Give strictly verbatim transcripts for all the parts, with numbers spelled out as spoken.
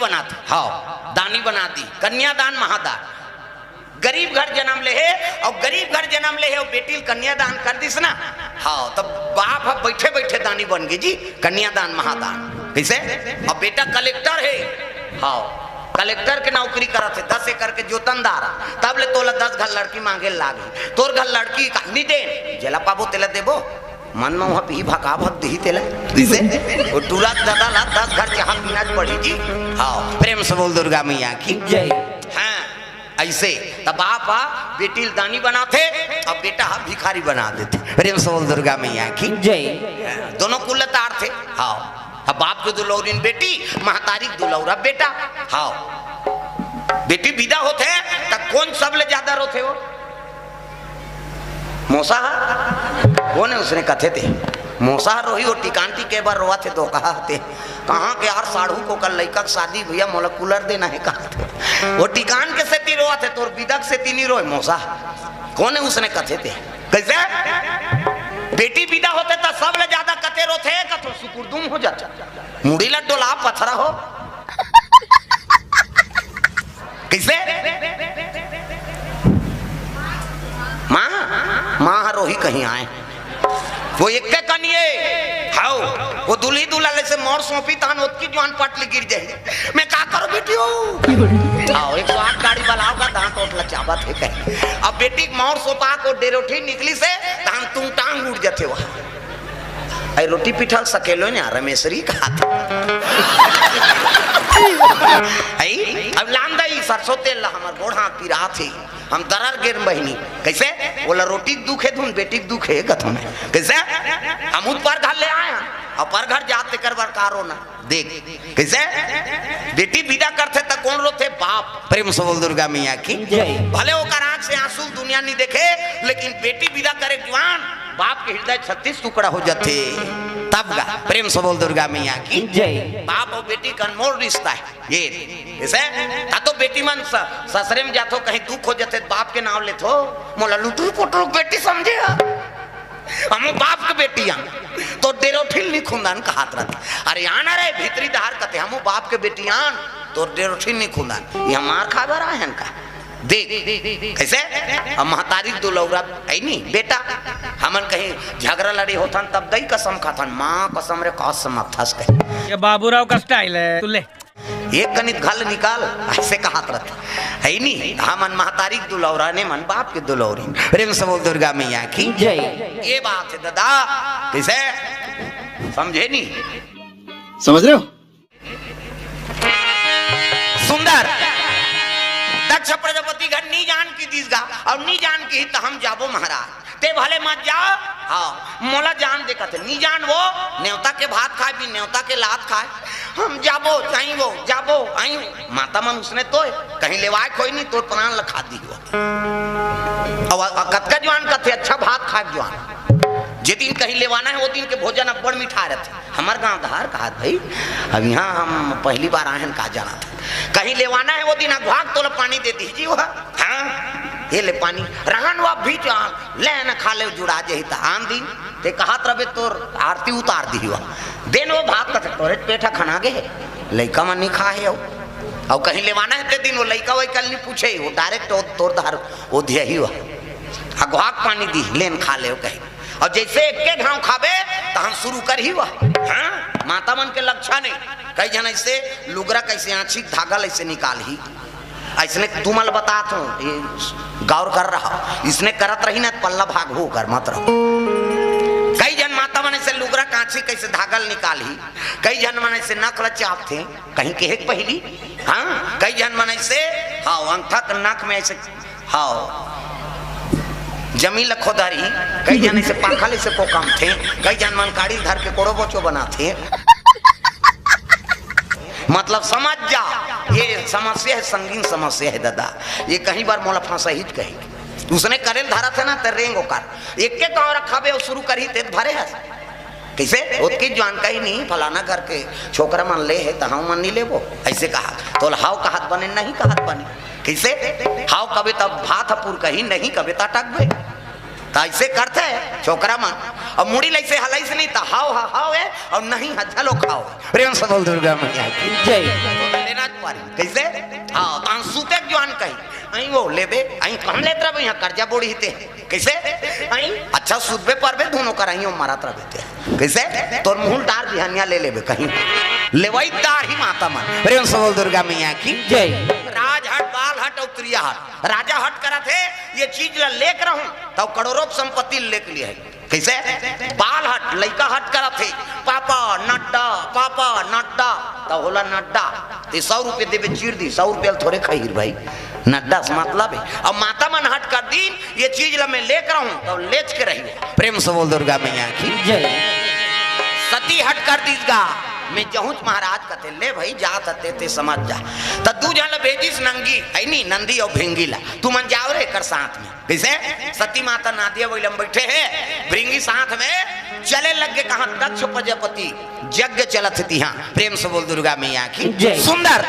बनाथे। हाँ, दानी बना दी, कन्यादान महादान। गरीब घर जन्म ले हे, अउ गरीब घर जन्म ले हे, अउ बेटी ल कन्यादान कर दिस ना। हाँ, तब बाप ह बइठे बइठे दानी बन गे जी, कन्यादान महादान। कइसे? अब बेटा कलेक्टर हे। हाँ, कलेक्टर के नौकरी करत हे, दस एकड़ के जोतनदार। तब ले तोला दस घर लड़की मांगे लागही। तोर घर लड़की का नी दे, जेला पाबो तेला देबो। मन में वहाँ पीही भका भक दिही तेला। कइसे? वो टूरा ददा ला दस घर चाहा पीना पड़ी जी। हाँ, प्रेम से बोल दुर्गा मैया की। जय। हाँ, अइसे तब बाप हा बेटी ल दानी बनाथे, अब बेटा हा भिखारी बना देथे। प्रेम से बोल दुर्गा मैया की। जय। दोनों कुल तार थे। हाँ, अब बाप के दुलौरिन बेटी, महतारी के दुलौरा बेटा। हाँ, बेटी विदा होथे त कोन सबले ज्यादा रोथे हो? मोसा हा? कोन हे उसने कथे ते? मोसा हा रोही, वो टिकान टिके बर रोवत हे तो कहा ते। कहाँ के यार साढ़ू को कल लइका के शादी भैया, मोला कूलर देना हे कहा ते। वो टिकान के सेती रोवत हे, तोर विदा के सेती नी रोय मोसा हा। कोन हे उसने कथे ते? कइसे? बेटी विदा होथे त सबले ज्यादा कथे रोथे, कथो सुकुरदुम हो जाथे। मुड़ी ला डोला पथरा हो। कइसे? माँ, माँ हा रोही कहीं आए। वो एक्के कनिये, हाव, वो दुल्ही दुल्हा ले से मोर सौंपी तहन ओतकी जुआन पटली गिर जाही। मैं का करो बेटी हो? हाव, एक सौ आठ गाड़ी बलाव का दांत ओट ला चाबत हे कहीं। अब बेटी के मोर सौंपा को डेरोठी निकली से, तहन तुम टांग उड़ जाथे वहाँ। अई रोटी पिठल सकेलो ना रमेशरी कहा था। अई, अब लान दई सरसों तेल ला, हमर गोड़ हाथ पिरात हे, हम दरर गेर बहिनी। कइसे? बोला रोटी के दुख हे धुन, बेटी के दुख हे कथो में। कइसे? हम उत पर घर ले आए हैं, अउ पर घर जात तेकर बर का रोना। देख, कइसे? बेटी विदा करथे त कोन रोथे? बाप। प्रेम से बोल दुर्गा मैया की। जय। भले ओकर आंख से आंसू दुनिया नी देखे, लेकिन बेटी विदा करे जुआन बाप के हृदय छत्तीस टुकड़ा हो जाथे। तब गा, प्रेम से बोल दुर्गा मैया की। जय। बाप अउ बेटी के अनमोल रिश्ता हे ये। कइसे? ता तो बेटी मन स-, ससरे में जाथो, कहीं दुख हो जाथे त बाप के नाव लेथो, मोला लुटुर पुटुर बेटी समझे हा। हमू बाप के बेटी आन, तो डेरोठिल नी खुंदन कहात रहत। अरे आना रे भीतरी डहर कथे, हमू बाप के बेटी आन, तो डेरोठिल नी खुंदन। ये मार खाए बर आए हन का? देख, कइसे? अब महतारी के दुलौरा हे नी, बेटा, हमन कहीं झगरा लड़ी होथन, तब दई कसम खाथन, माँ कसम रे, कसम अथस कहे। ये बाबूराव का स्टाइल है, तू ले। एक कनित घल निकाल, अइसे कहात रहत। हे नी, हमन महतारी के दुलौरा ने मन बाप के दुलौरी। प्रेम से बोल दुर्गा मैया की। जय। ये बात हे ददा, कइसे? समझे नी? समझ रहे हो? सुंदर। दक्ष प्रजापति घर नी जान की दिस गा, अउ नी जान की त हम जाबो महाराज। ते भले मत जा। हाँ, मोला जान दे कथे, नी जान वो, नेवता के भात खाए, बिन नेवता के लात खाए। हम जाबो, जाई वो, जाबो, आई वो। माता मन उसने तोय, कहीं लेवाए कोई नी, तोर प्राण ल खा दिही वो। अउ, अउ कतका जुआन कथे, अच्छा भात खाए जुआन। जे दिन कहीं लेवाना हे, वो दिन के भोजन अब्बड़ मिठाय रथे। हमर गांव धार कहात भाई, अब इहाँ हम पहली बार आए हन, का जानत हन। कहीं लेवाना हे, वो दिन अघवाक तोला पानी दे दिही जी वो। हाँ, ये ले पानी। रहन वो भी जा, ले न खा ले, जुड़ा जाही त आन दिन। ते कहात रबे तोर आरती उतार दिही वो। देन वो भात कथे, तोरे पेट ह खना गे हे। लइका मन नी खा हे अउ। अउ कहीं लेवाना हे ते दिन वो लइका वइका ल नी पूछे, वो direct वो तोर धार वो दिही वो। अघवाक पानी दिही, लेन खा ले वो कहीं। अउ जइसे एक्के घांव खाबे, तहन शुरू करही वह। हाँ, माता मन के लक्षण हे। कई झन अइसे लुगरा कइसे आँछी के धागा ल अइसे निकालही। अइसने तुमन ल बतात हूँ, ये गौर कर रहा। इसने करत रही ना, पल्ला भागहू कर मत रहो। कई झन माता मन अइसे लुगरा के आँछी कइसे धागा ल निकालही, कई झन मन अइसे नख ल चापथे, कहीं केहे के पहिली। हाँ, कई झन मन अइसे, हाँ, अंगठा के नख में अइसे हाँ, जमीन ल खोदही, कई झन अइसे पाखा ल अइसे कोकमथे, कई झन मन काड़ी ल धर के कोड़ो बोचो बनाथे। मतलब समझ जा, ये समस्या हे, संगीन समस्या हे ददा। ये कहीं बार मोला फंसही च कही। उसने करे ल धरत हे ना, त रेंग ओकर। एक्के गाँव रखाबे, वो शुरू करही, ते त भरे हस। कइसे? ओतकी जुआन कही, "नहीं, फलाना घर के छोकरा मन ले हे, त हमन नी लेबो।" अइसे कहा। तोला हाव कहत बने, नहीं कहत बने। कइसे? हाव कबे तब भात ह पुरकही, नहीं कबे त अटकबे। त अइसे करथे छोकरा मन। अउ मुड़ी ल अइसे हलाइस नहीं त हाव ह हाव हे, अउ नहीं ह झलो खाव हे। प्रेम से बोल दुर्गा मैया की। जय। लेना च पारी। कइसे? हाँ, तहां सूते के जुआन कही। अई वो लेबे, अई कम लेत रहबे, इहां कर्जा बोड़ी ते। कइसे? अई अच्छा सूतबे परबे, दूनों कर अई वो मारत रहबे ते। कइसे? तोर मुंह ल डार बिहनिया ले लेबे कहीं। लेवई दार ही माता मन। प्रेम से बोल दुर्गा मैया की। जय। राजहट, बालहट अउ त्रियाहट। राजा हट करत हे, ये चीज ल लेके रहूं, तब करोड़ों संपत्ति लेके लिहे। कइसे? बालहट, लइका हट करत हे, "पापा, नड्डा, पापा, नड्डा।" त होला नड्डा। ते सौ रुपये देबे, चीर दी, सौ रुपये ल थोरे खही भाई, नड्डा से मतलब हे। अब माता मन हट कर दीन, "ये चीज ल मैं लेके रहूं," त लेच के रही। प्रेम से बोल दुर्गा मैया की। जय। सती हट कर दीस गा, "मैं जहूंच महाराज," कथे, "ले भाई, जात हते ते समझ जा।" त दू झन ल भेजिस नंगी, अइनी नंदी अउ भिंगी ला, "तुमन जाव रे एकर साथ में।" कइसे? सती माता नादिया बइला म बइठे हे, भृंगी साथ में चले लग गे। कहां? दक्ष प्रजापति यज्ञ चलत हे तिहां। प्रेम से बोल दुर्गा मैया की। जय। सुंदर।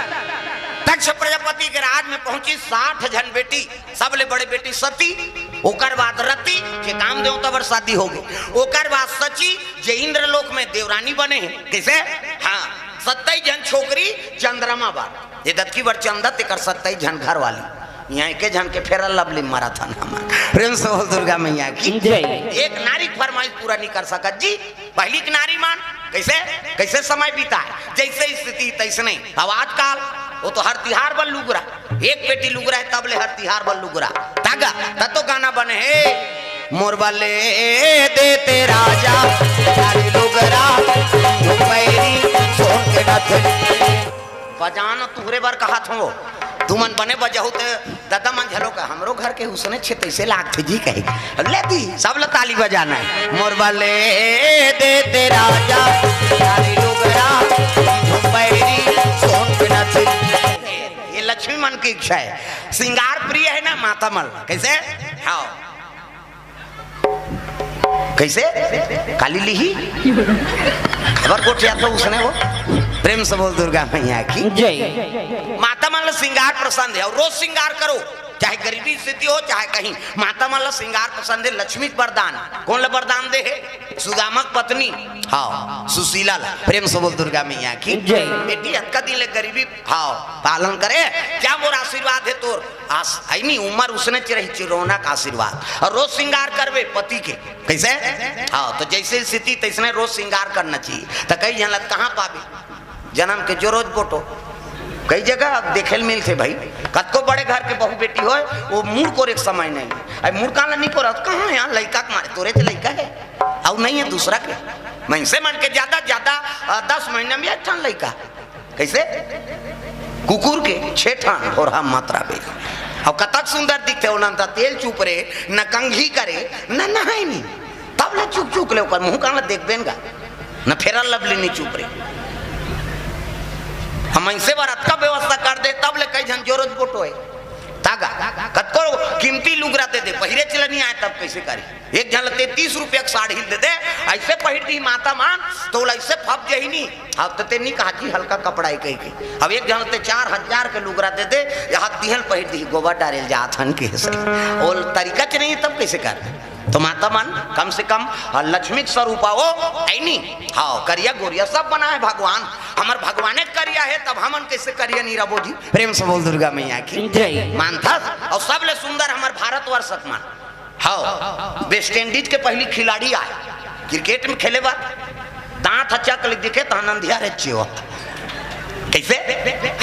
दक्ष प्रजापति के राज में पहुंची, साठ झन बेटी, सबले बड़े बेटी सती, ओकर बाद रति, जे कामदेव तबर शादी हो गे, ओकर बाद सची, जे इंद्रलोक में देवरानी बने हे। कइसे? हाँ, सत्ताईस झन छोकरी चंद्रमा बर, जे दतकी बर चंदा, तेकर सत्ताईस झन घर वाली। इहां एके झन के फेरा लवली मारत हन हमन। प्रेम से बोल दुर्गा मैया की। जय। एक नारी के फरमाइश पूरा नहीं कर सकत जी। पहिली के नारी मन कइसे, कइसे समय बिताय, जइसे स्थिति तइसने। अब आजकल वो तो हर तिहार बर लुगरा, एक पेटी लुगरा हे तब ले हर तिहार बर लुगरा। त गा, त तो गाना बने हे, "मोर बर ले देते राजा, चारी लुगरा, पैरी, सोन के नथनी।" बजान तुहरे बर कहत हों, तुमन बने बजाहू त ददा मन झलो का, "हमरो घर के उसने छे तइसे लागथे जी," कहे। अब ले दी, सब ल ताली बजाना हे। "मोर बर ले देते राजा, चारी लुगरा, पैरी, सोन के नथनी।" ये लक्ष्मी मन के इच्छा हे, श्रृंगार प्रिय हे ना माता मन। कइसे? हाँ। कइसे? काली लिही? खबर गोठियाथे उसने वो। प्रेम से बोल दुर्गा मैया की। जय। माता मन ल श्रृंगार पसंद हे अउ रोज श्रृंगार करो, चाहे गरीबी स्थिति हो, चाहे कहीं। माता मन ल श्रृंगार पसंद हे, लक्ष्मी के वरदान। कोन ल वरदान दे हे? सुदामा के पत्नी, हाँ, सुशीला ला। प्रेम से बोल दुर्गा मैया की। जय। बेटी, अतका दिन ले गरीबी, हाँ, पालन करे, क्या मोर आशीर्वाद हे तोर? आस-, अइनी उमर उसने च रही, चिरौना का आशीर्वाद। अउ रोज श्रृंगार करबे पति के। कइसे? हाँ, त जइसे स्थिति तइसने रोज श्रृंगार करना चाहिए। त कई झन ल कहां पाबे? जनम के जोरोज बोटो। कई जगह अब देखे ल मिलथे भाई, कतको बड़े घर के बहू बेटी होय, वो मुड़ कोरे के समय नहीं। अरे मुड़ काला नहीं कोरत, कहां हे? लइका के मारे, तोरे च लइका हे, अउ नहीं हे दूसरा के। मनसे मन के ज्यादा, ज्यादा, अ, दस महीना में एक ठन लइका। कइसे? कुकुर के छे ठन ढोरहा मात्रा बे। अउ कतक सुंदर दिखथे, ओला न त तेल चुप रे, न कंघी करे, न नहाय नी। तब ले चुक चुक ले ओकर मुंह कान ल देखबे न गा, न फेरा लवली नी चुप रे। हम मनसे बर अतका व्यवस्था कर दे, तब ले कई झन जोरोज बोटो हे। त गा, कतको कीमती लुगरा दे दे, पहिरे चले नी आय, तब कइसे करी? एक झन ल ते तीस रुपया के साड़ी दे दे, अइसे पहिर दी माता मन, त ओला अइसे फप जही नी। अब त ते नी कहा जी हल्का कपड़ा हे कहिके। अब एक झन ल ते चार हजार के लुगरा दे दे, या हक दिहल पहिर दी, गोबर डारे ल जात हन कहिसे। ओ तरीका च नहीं हे, तब कइसे कर? त माता मन कम से कम, हाँ, लक्ष्मी के स्वरूप हो, अइनी। हाँ, करिया गोरिया सब बनाय भगवान, हमर भगवाने करिया हे, तब हमन कइसे करिया नी रबो जी? प्रेम से बोल दुर्गा मैया की। जय। मानथस, अउ सबले सुंदर हमर भारतवर्ष के मन। हाँ, वेस्ट इंडीज के पहिली खिलाड़ी आय, क्रिकेट में खेले बर, दांत ह चक ले दिखे, तहां नंदिया रे चियो। कइसे?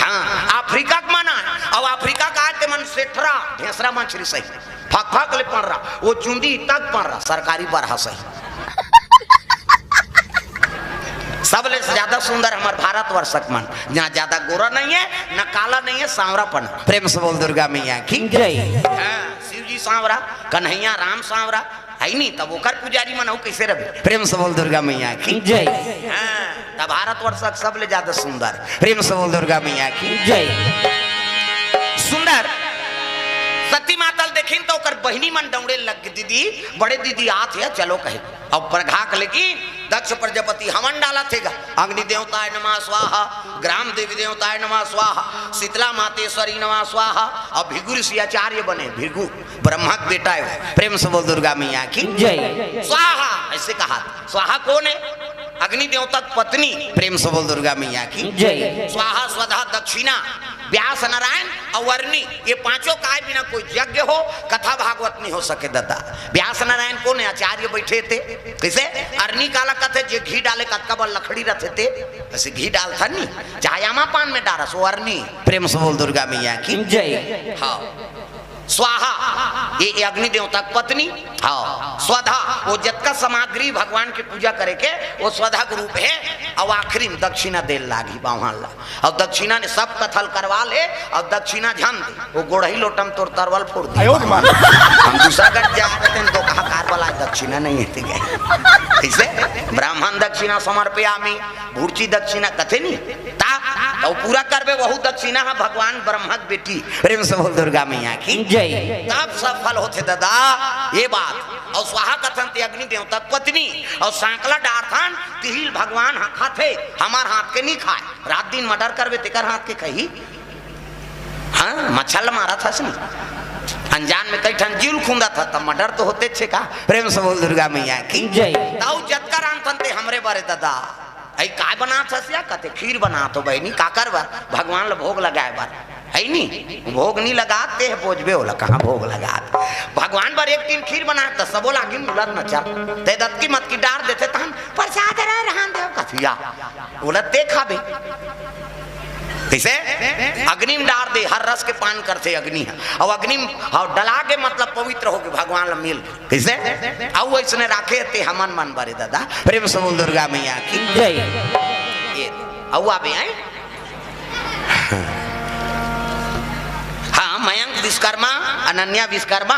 हाँ, अफ्रीका के मन आय, अउ अफ्रीका के आय ते मन सेठरा, ढेंसरा मछरी सही, फक फक ले पड़ रहा, वो चुंदी तक पड़ रहा, सरकारी बर हंसई। सबले ज्यादा सुंदर हमर भारतवर्ष के मन, जहां ज्यादा गोरा नहीं हे, न काला नहीं हे, सांवरापन। प्रेम से बोल दुर्गा मैया की। जय। हाँ, शिव जी सांवरा, कन्हैया राम सांवरा, हे नी, तब ओकर पुजारी मन अउ कइसे रहे? प्रेम से बोल दुर्गा मैया की। जय। हाँ, तब भारतवर्ष के सबले ज्यादा सुंदर। प्रेम से बोल दुर्गा मैया की। जय। सुंदर सती माता ल देखिन त ओकर बहिनी मन दौड़े लग गे, "दीदी, बड़े दीदी आत हे, चलो," कहे। अब परघा के लेकिन दक्ष प्रजापति हवन डालत हे गा, "अग्नि देवताय नमः स्वाहा, ग्राम देवी देवताय नमः स्वाहा, शीतला मातेश्वरी नमः स्वाहा।" अब भृगु ऋषि आचार्य बने, भृगु ब्रह्मा के बेटा हे वो। प्रेम से बोल दुर्गा मैया की जय। स्वाहा, ऐसे कहा। स्वाहा कौन है? अग्नि देवता की पत्नी। प्रेम से बोल दुर्गा मैया की जय। स्वाहा, स्वधा, दक्षिणा, व्यास, नारायण और अरनी, ये पांचों काय बिना कोई यज्ञ हो, कथा भागवत नहीं हो सके दादा। व्यास नारायण कौन है? आचार्य बैठे थे। कैसे? अरनी काला कथे, जे घी डाले, कतका बड़ लकड़ी रथे ते, ऐसे घी डालथन नी, चाहे आमा पान में डारस, वो अरनी। प्रेम से बोल दुर्गा मैया की जय। हाँ। स्वाहा, ये, ये अग्नि देवता की पत्नी। हाँ। स्वधा, वो जतका सामग्री भगवान की पूजा करे के, वो स्वधा के रूप है। और आखिरी में दक्षिणा देल लागी बाम्हन ला। और दक्षिणा ने सब कथल करवा ले, और दक्षिणा झन दे, वो गोड़ही लोटम तोर तरवल फोड़ दे। आयो रे माँ। हम दूसरा गट जा रहे थे, तो कहा कार वाला दक्षिणा नहीं है, ठीक है। इसे ब्राह्मण दक्षिणा समर्पयामी, भूर्ची दक्षिणा कथे नहीं। ता, तो पूरा करबे, वहू दक्षिणा है भगवान ब्रह्मा के बेटी। प्रेम से बोल दुर्गा मैया की जय। तब सफल होथे दादा, ये बात। और स्वाहा कथन ते अग्नि देवता के पत्नी, और सांकला डारथन, तिहिल भगवान हा खाथे, हमार हाथ के नहीं खाए। रात दिन मर्डर करबे, तेकर हाथ के खही। हाँ, मच्छर ल मारत हस नहीं, अनजान में कई ठन जीव ल खूंदत ह, तब मर्डर तो होते छे का। प्रेम से बोल दुर्गा मैया की जय। ताऊ जतका रांधथन ते हमरे बारे दादा। अई काय बनात हस या? कथे खीर बनात हो बहिनी, काकर बर? भगवान ल भोग लगाए बर। है नी? भोग नहीं लगात, ते बोझबे ओला, कहाँ भोग लगात? भगवान बर एक टीन खीर बनात, त सबो लागिन उलत नचत। ते दतकी मतकी डार देथे, तहन प्रसाद रहे रहन देव कथिया। ओला ते खाबे। कैसे? अग्नि में डार दे, हर रस के पान करथे अग्नि ह। और अग्नि में, हाँ, डला के मतलब पवित्र हो के भगवान ला मिल। कैसे? अउ ऐसने राखे ते हमन मन बरे दादा। प्रेम से बोल दुर्गा मैया की जय। ये, अउ आबे आए। हाँ, मयंक विश्वकर्मा, अनन्या विश्वकर्मा,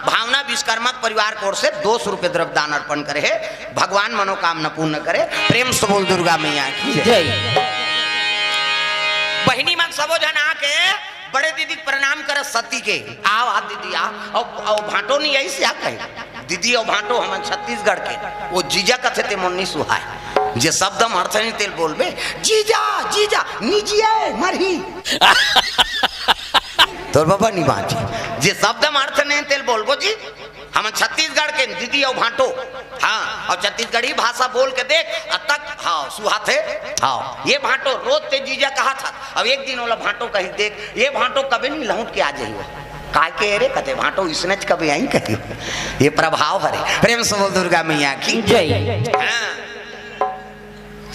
भावना विश्वकर्मा के परिवार की ओर से दो सौ रुपये द्रव्य दान अर्पण करे हे। भगवान मनोकामना पूर्ण करे। प्रेम से बोल दुर्गा मैया की जय। जय। बहिनी मन सबो झन आके बड़े दीदी के प्रणाम करस सती के। आओ, आ दीदी, आ। अउ, अउ भांटो नहीं आई से आ कहे। दीदी अउ भांटो हमन छत्तीसगढ़ के। वो जीजा कथे ते मोर नहीं सुहाय। जे शब्द म अर्थ नहीं तेल बोलबे। जीजा, जीजा, निजिए, मरही। तोर बाबा नहीं बांची। जे शब्द म अर्थ नहीं तेल बोलबो जी। हमन छत्तीसगढ़ के दीदी अउ भांटो। हाँ, अउ छत्तीसगढ़ी भाषा बोल के देख, अब तक, हाँ, सुहाथे। हाँ, ये भांटो रोज ते जीजा कहा था। अब एक दिन ओला भांटो कही देख, ये भांटो कभी नहीं लौट के आ जाइए। काय के रे कते भांटो इसने च कभी आई कही। ये प्रभाव हरे। प्रेम से बोल दुर्गा मैया की जय। हाँ।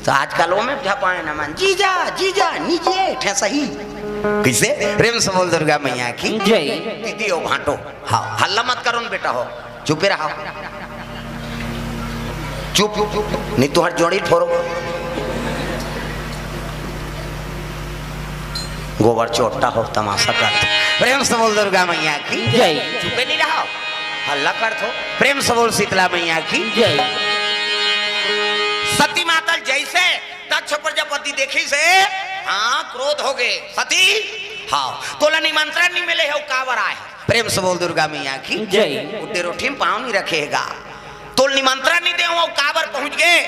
तो आजकल वो में झपाए न मन, जीजा, जीजा, निजिए, ठे सही। कैसे? प्रेम से बोल दुर्गा मैया की जय। दीदी हो भांटो। हाँ, हल्ला मत करो न बेटा हो, चुपे रहो। चुप, नहीं तुहार जोड़ी ठोरो। गोबर चोट्टा हो, तमाशा कर। प्रेम से बोल दुर्गा मैया की जय। चुपे नहीं रहो, हल्ला कर थो। प्रेम से बोल शीतला मैया की जय। सती माता जैसे दक्ष प्रजापति देखी से, हाँ, क्रोध हो गए। सती, हाँ, तोला निमंत्रण नहीं मिले हे, काबर आए? प्रेम से बोल दुर्गा मैया की जय। उठे रोटी में पाँव नहीं रखेगा। तोल निमंत्रण नहीं दे, वो काबर पहुंच गए?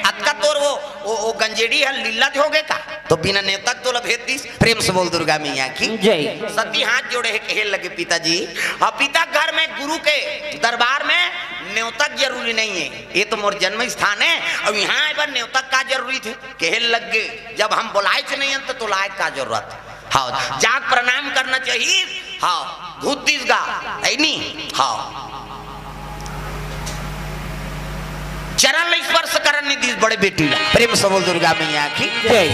अतका तोर वो, वो, वो गंजेड़ी है, लीला हो गए का? तो बिना नेवता के तोला भेज दीस। प्रेम से बोल दुर्गा मैया की जय। सती हाथ जोड़े हे, कहे लगे, "पिताजी, हाँ, पिता घर में गुरु के दरबार में नेवता के जरूरी नहीं है, ये तो मोर जन्म स्थान है, और यहाँ आए बर नेवता का जरूरी थे?" कहे लग गए, "जब हम बुलाए च नहीं हैं तो तोला आए का जरूरत?" हाँ, जाग प्रणाम करना चाहिए। हाँ, घुद दिस गा, है नी? हाँ, चरण ला स्पर्श करन नहीं दिस बड़े बेटी ला। प्रेम से बोल दुर्गा मैया की जय।